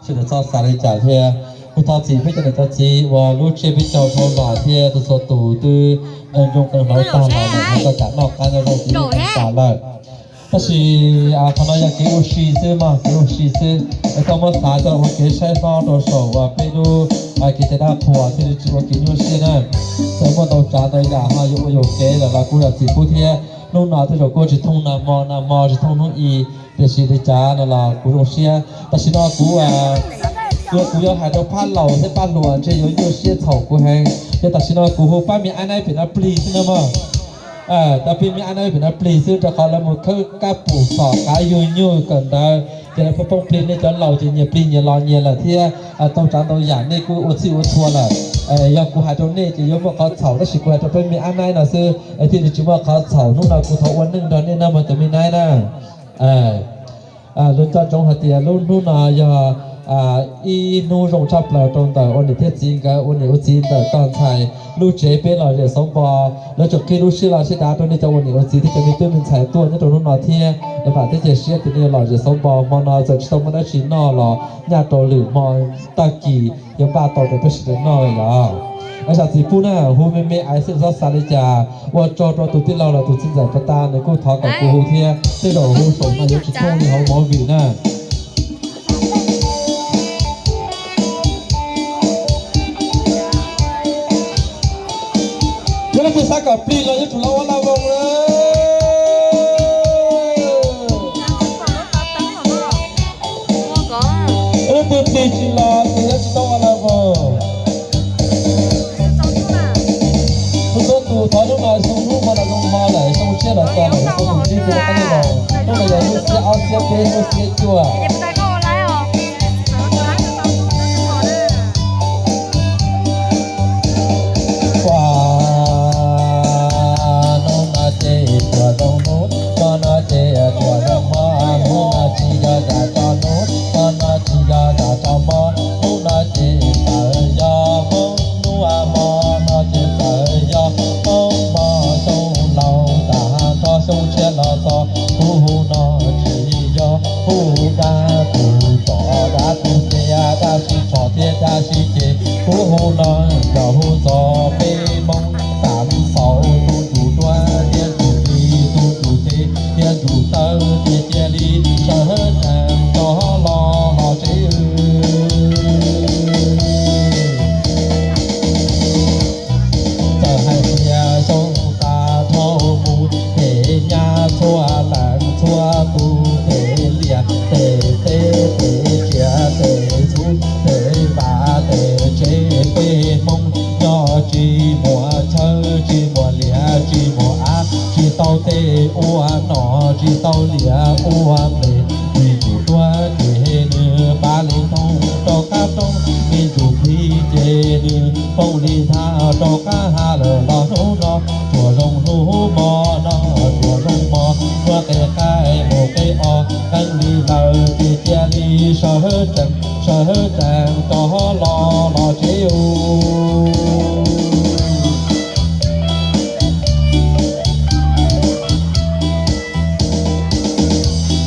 Sawv daws txhob xav li cas thiab, kuv thov txim peb cov niam cov txiv uas lub tsiab peb caug dhau los thiab txhua txhua tus twb qee nplooj qee hlau tag los lawm, koj kam noj qab nyob zoo txiv neej txiv tas lawm. Tab sis qhov no yog kev ua si xwb mog, kev ua si xwb. Es koj muab xav coj ua kev saib hlob rau saum uas peb lub kev cai dab qhuas thiaj li tsis ua kev nyuaj siab na. Txawm muaj ntau tsav ntau yam ho yuav ua yuam kev lawm los kuv yog txiv pub thiab. Hnub no tej zaum kuj tsis thooj nag hmo, nag hmo tsis thooj hnub i, tiam sis li cas no los kuv zoo siab. Tam sim no kuv, kuv, kuv yuav hais rau phab laus thiab pab hluas ntshe yuav nyuaj siab txhaum kuv heev. Ces tam sim no kuv hu pab me ab naib pem no plig xwb na mog. Pab me ab naib pem no plig xwb rau qhov lawv mus khawb kab pum xom qav yug nyuj kawm ntawv, ces lawv pheej plig. Nej cov laus ces nyias plig nyias los nyias lawm thiab, tau tsav ntau yam nej kuj ua txhij ua txhua lawm. Yog kuv hais rau nej ces yuav muaj qhov txhaum, tab sis kuv hais rau peb me ab naib no xwb es thiaj li tsis muaj qhov txhaum. Hnub no kuv thov ua neej nrog nej no mog cov me naib na. Lus nco ntsoov hais tias lub hnub no yog ib hnub zoo tshaj plaws rau ntawm ua niam thiab txiv nkawd ua niam ua txiv ntawm tog ntxhais lub tsev. Peb lom zem xauv npo, lawv tseem qhib lub siab loj siab dav rau nej cov ua niam ua txiv thiab cov me tub me ntxhais tuaj nyob rau hnub no thiab. Es vam thiab cia siab tias nej yuav lom zem xauv npo. Hmo no txawm tsis tau muaj dab tsi noj los nyaj rau lwm hmo tag kis yuav npaj tau rau peb sawv daws noj lawm. Zam txim pub na, hu me me aiv xwb txhob xav li cas. Ua tsaug rau tus tij laug los tus txiv ntxawm pas tas nws kuj thov kom kuv hu thiab, tej zaum hu saum no yuav tsis thooj li hauv movie na. Yog leej twg xav kom plig los yuav tsum los ua laj voos na. Leej twg plig tsis los ces yuav tsis tau ua laj voos. Tus txhua tus thov hnub no xyoo hnub hmo no zoo hmo lawm, xyoo tshiab los txog lawm, xyoo tus tsib rau qab ntej los, hnub no yog hnub xiab ob xiab peb hnub xiab cuaj. Ua hnub no ces tsuas zoo hnub, hmo no ces tsuas zoo hmo, hnub no tsis yog yam tso hnub, hmo no tsis yog yam tso hmo, hnub no ces txawm yog Hmoob hnub, hmo no ces txawm yog Hmoob hmo. Xyoo laus tas tso xyoo tshiab los txog, kuv hnub no tsis yog hnub dab tus tsov dab tus ceg, dab sib tso thiab dab sib ceg, kuv hnub no cov hu txog peb Hmoob tam xaus, tus tus duab thiab tus plig, tus tus ceg thiab tus tawb, ces cia li sawv tsees rov los los tsev. Txawm hais tias xyoo tas dhau mus, pem nyab txhua leej txhua tus, pem liaj pem teb pem tsiaj pem txhu, pem vaj pem tsev, peb Hmoob nyob tsis muaj chaw tsis muaj liaj tsis muaj av, tsis tau tej ua nom tsis tau liaj ua nplej, me ntsuj duab ces nws pav li ntoo rau qab roob, me ntsuj plig ces nws poob li nthav rau qab hav lawm los hnub no, tsuas zoo hnub hmo no, tsuas zoo hmo muaj qe qaij mus qe os, qee li lawm ces cia li sawv tsees sawv tsees rov los los tsev.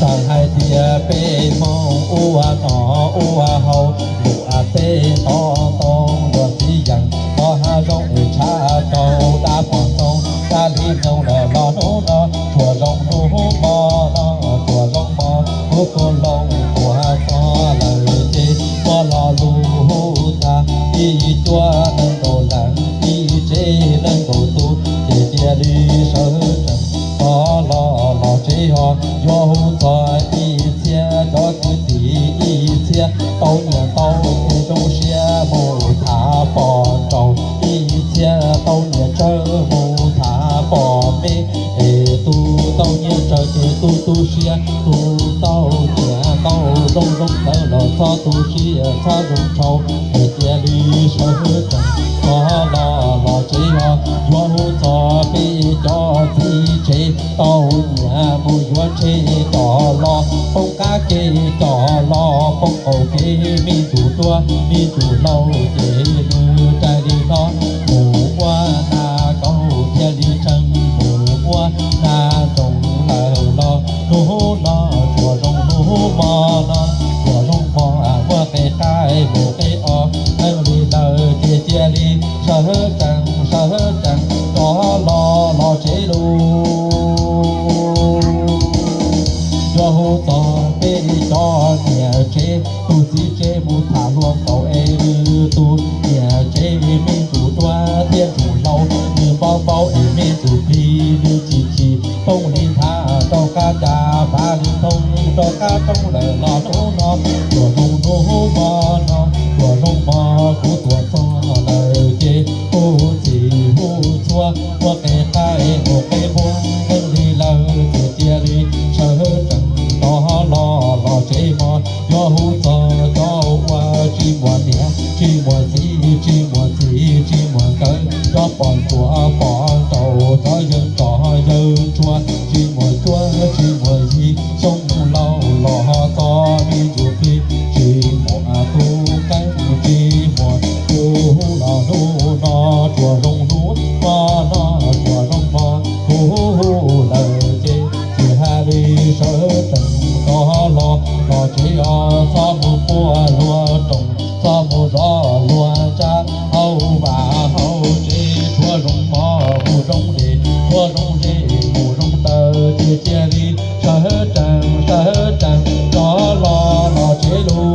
Txawm hais tias peb Hmoob ua noj ua haus, luam teb tod ntoo luam txiv yees, tod hav zoov es tshav rau dab pog ntxoov dab li nyoog lawm los hnub no, tsuas zoo hnub hmo no, tsuas zoo hmo kuv kuj loo tuaj txog lawm ces muaj lo lus hu tag, ib cuab nees nkaum leej, ib tsev nees nkaum tus, ces cia li sawv tsees rov los los tsev os. Yuav hu txog ib txhiab cov kwv tij, ib txhiab tau nyiam ntau es zoo siab mus tham pom nraug, ib txhiab tau nyiam tsawv mus tham pom me, es tus tau nyiam tsawv ces tu tu siab, tus tau nyiam ntau zoo zoo ntawd los txhob tu siab txhob zoo ntshau, es cia li sawv tsees rov los los tsev os. Yuav hu txog peb cov txiv tsev tau nyiam mus yuav tsheb coj los poob qab ke, coj los poob qaum ke, me ntsuj duab me ntsuj laus ces nws rais li no, mus ua nas kaus thiaj li tseem mus ua nas nroos lawm los hnub no, tsuas zoo hnub hmo no, tsuas zoo hmo muaj tsev, tus txiv tsev mus tham hluas nraug es nws tus niam tsev me ntxhais dua thiab ntxhais hlau, nws npau npau es me ntxhais plig nws chim chim poob li nthav rau qab cas, fav li thoob rau qab roob lawm los hnub no, tuam zoo hnub hmo no, tuam zoo hmo kuv tuam txog lawm ces hu txhij hu txhua, muab qe qaib mus qe npua, yeej li lawm ces cia li sawv tsees rov los los tsev mog. Yog hu txog cov uas tsis muaj niam tsis muaj txiv, tsis muaj txij tsis muaj nkawm, cov poj ntsuam poj nraug, cov yawg nroj yawg ntsuag, tsis muaj cuab tsis muaj yig, xyoo laus los txog me ntxhais plig, tsis muaj tub nkeeg tsis muaj tub, los hnub no tsuas zoo hnub, hmo no tsuas zoo hmo, hu hu lawm ces cia li sawv tsees rov los los tsev os. Txhob mus quaj luag rooj, txhob mus zov luag ntsa, hauv vaj hauv tsev tshuav zoo mov mus zoo li, tshuav zoo zej mus zoo taw, ces cia li sawv tsees sawv tsees rov los los tsev lauj.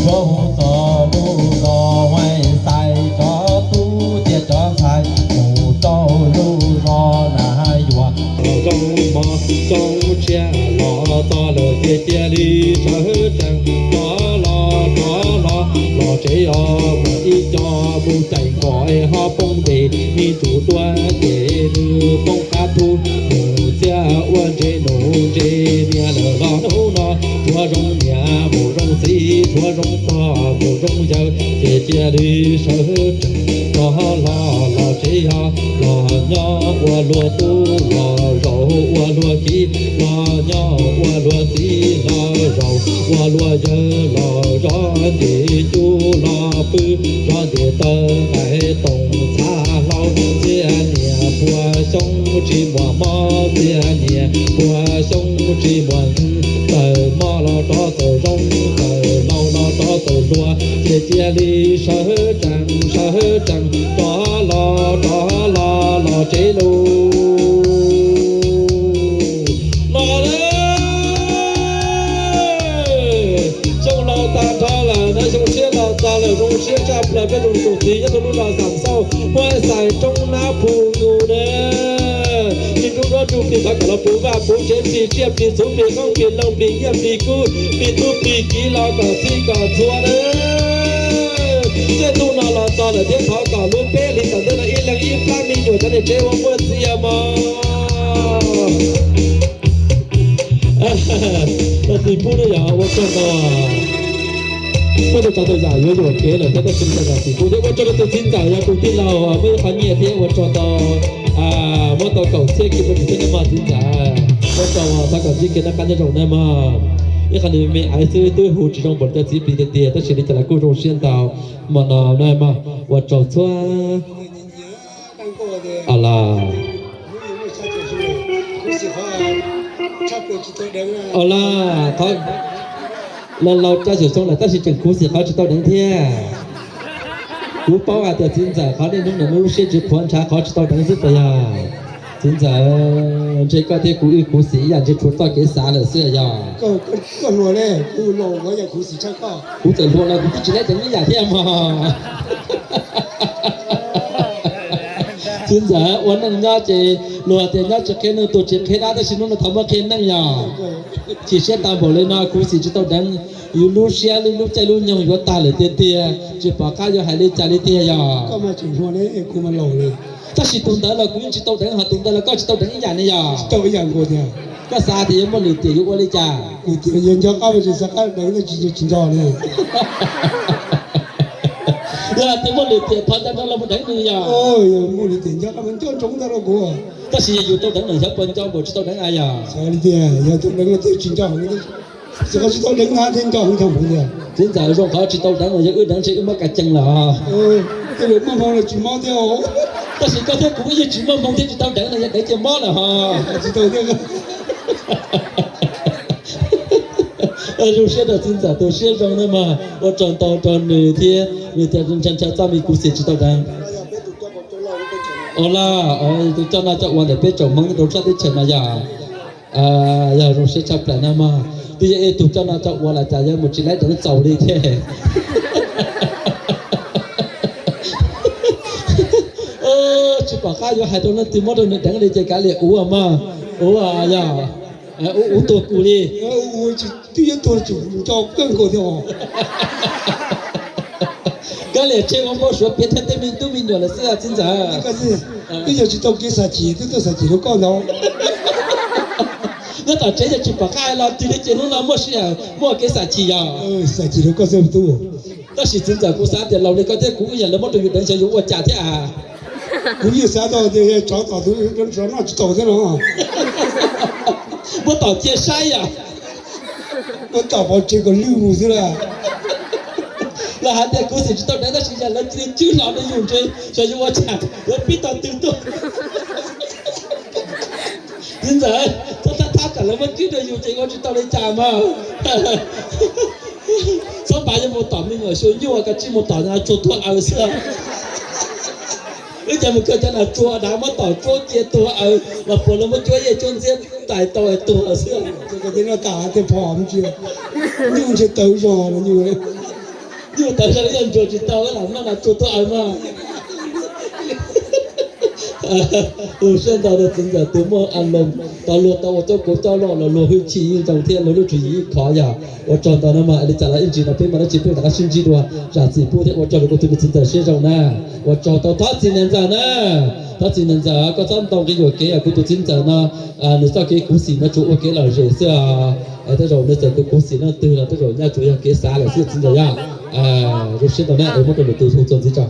Tsuav hu txog lub zos Huaib Xais, cov tub thiab cov ntxhais mus rau lub zos Nas Yuam. Zoo mov zoo tshiab los txog lawm ces cia li sawv tsees rov los rov los los tsev os. Muaj ib co mus caij nkoj ho poob npe, me ntxhais dua ces nws poob qab thu, nws txiaj ua ntses nus ntses niam lawm los hnub no, tshuav zoo niam mus zoo txiv, tshuav zoo pog mus zoo yawg, ces cia li sawv tsees rov los los tsev os. Los nyob ua luag tub los zaum ua luag kiv, los nyob ua luag txiv los zaum ua luag yawg, los zov ntim cub los pw, zov ntim taw nqaij toom txha hlau. Txiv niam puag xyoob tsis muaj mob, txiv niam puag xyoob tsis muaj ntxeev, txawm mob los rov txawm zoo, txawm laus los rov txawm hluas, ces cia li sawv tsees sawv tsees rov los rov los los tsev lauj. Los lawm, xyoo laus tag nrho lawm na, xyoo tshiab los txog lawm, zoo siab tshaj plaws peb zoo tus txiv nyob rau lub zos Xam Xauj, Huaib Xais, Roob Nab Phu Nus na. Tsis ntub duab ntub plig thov kom los puv vaj puv tsev, plig tsiaj plig txhu plig qoob plig loo plig nyiaj plig kub plig tub plig kiv los kom txhij kom txhua na. Tej ntuj no los txog lawm thiab thov kom lub peb hlis tom ntej no ib leeg ib plab me nyuam cov niam tsev ua muaj txiag mog. Tag txiv pub na yog ua tsaug ntau. Muaj tus tsav tus yam yuav yuam kev lawm thiab tab sis tau zam txim pub thiab ua tsaug rau tus txiv ntxawm yog tus tij laug muaj ib qho nyiaj thiab ua tsaug tau, muab tau kaum txhiab kis mus thiab nej mog txiv ntxawm. Ua tsaug thov kom ntsib kev noj qab nyob zoo nej mog. Ib qho nws me me aiv xwb twb hu tsis zoo npaum li cov txiv plig tiag tiag tab sis li cas los kuj zoo siab ntau. Hmo no nej mog ua tsaug txhua. Os los, os los, qhov laus laus caj xyum xyoo lawm tab sis tseem khuv xim qhov tsis tau deev thiab. Kuv paub hais tias txiv ntxawm qhov niaj hnub no lub siab tsis qhuav ntshav qhov tsis tau deev xwb puas yog? Txiv ntxawm, ntshe koj thiab kuv wb khuv xim ib yam ntshe tshuav txoj kev xav lawm xwb yog? Kuv txawm hluas los kuv twb tsis lab deev ib yam thiab mog. Txiv ntxawm, ua neej nyob ces luag tias nyob tsis qhia neeg tuag tsis qhia dab tab sis hnub no thov muab qhia neej yog. Chim siab tag npaum li no khuv xim tsis tau deev, yus lub siab lub lub caij lub nyoog yuav tag lawm tiag tiag tsis pom qab yuav hais li cas li tiag yog. Tab sis tus ntawd los kuv yeej tsis tau deev, ho tus ntawd los koj tsis tau deev ib yam ne yog. Koj xav tias yuav muaj lwm tiam yuav ua li cas? Yog tias muaj lwm tiam thov ncaj nroos los mus deev nws yog. Tab sis yog yus tau deev lawm xyov puas nco npaum tsis tau deev a yog. Tsis tau deev na thiaj nco heev thiab. Txiv ntxawm, zoo qhov tsis tau deev los yog wb deev ntshe wb mob kas cees lawm os. Tab sis koj thiab kuv wb yeej tsis muaj hmoo thiab tsis tau deev no yog deev ces mob lawm hos. Zoo siab rau txiv ntxawm tus siab zoo na mog, ua tsaug ntau rau nws thiab nws tias ntshaw ntshaw txoj me khuv xim tsis tau deev. Ua laj, tus coj noj coj ua ntawm peb tsoom Hmoob rau sab teb chaws no yog, yog zoo siab tshaj plaws na mog. Twb yog ib tug coj noj coj ua los cas yuav mus tsis laib deev txaus li thiab. Tsis pom qab yuav hais rau leej twg muab rau nws deev li ces kav liam ua mog. Ua yog, ua tuag kuv li. Twb yuav tuag tseem nco kawg nkaus thiab os. Kav liam tseg ua npau suav piav thiab tej me tub me nyuam lawm xwb txiv ntxawm. Twb yog tsis tau kev xav chim twb tuaj xav chim rau koj ntag. Nyob tom tsev yog tsis pom qab los twg li ces hnub no muaj sij hawm muaj kev xav chim yog. Xav chim rau koj xwb tub. Tab sis txiv ntxawm kuv xav tias laus li koj thiab kuv ib yam li muab rau yus deev xyov yuav ua cas thiab. Kuv yeej xav tau tias tsov tom tus tsov noj tsis tau thiab no. Muab tom cia saib yom. Muab tom pov tseg kom lwj mus xwb lawm. Lawv hais tias khuv xim tsis tau deev tab sis yog lawv cia li tswb hlo rau yus ntshe xyov yuav ua cas yuav pib tau twg tuaj. Txiv ntxawm, txhob thab thab tsam lawv muab tswb rau yus ces ua tsis tau li cas mas. Txhob npaj yuav mus tom me nyuam xyuas nyuj koj tsis mus tom nas tsuag tuag aws xwb. Wb cov mus kawg cov nas tsuag dav muab tom tsuab cia tuag aws los puas los muab cuab yej cuab ntxiab tais tau tuag xwb. Tej no tas tej pho nyuj ntshe tawv zog los nyuj, nyuj tawv zog yog ntsuag tsis tau los noj nas tsuag tuag aws mas. Ua siab ntau rau txiv ntxawm tus muaj a loos, tau luag tau ua coj kuv coj loj los luag hwj chim yeej zoo thiab luag lub tswv yim yeej khov yog. Ua tsaug ntau na mas li cas los ib ntsis no peb mam li tsis peb rov qab sib ntsib dua zam txim pub thiab ua tsaug rau kuv tus me txiv ntxawm siab zoo na. Ua tsaug tau thov txim niam ntxawm na. Thov txim niam ntxawm koj txhob ntoo kev yuam kev os kuv tus txiv ntxawm no, nws txoj kev khuv xim no tsuas ua kev lom zem xwb os. Tej zaum nws txawm tus khuv xim leej twg los tej zaum nyaj tsuas yog kev xav lawm xwb txiv ntxawm yog. Zoo siab ntau na es muab rau lwm tus hu txuas ntxiv tso.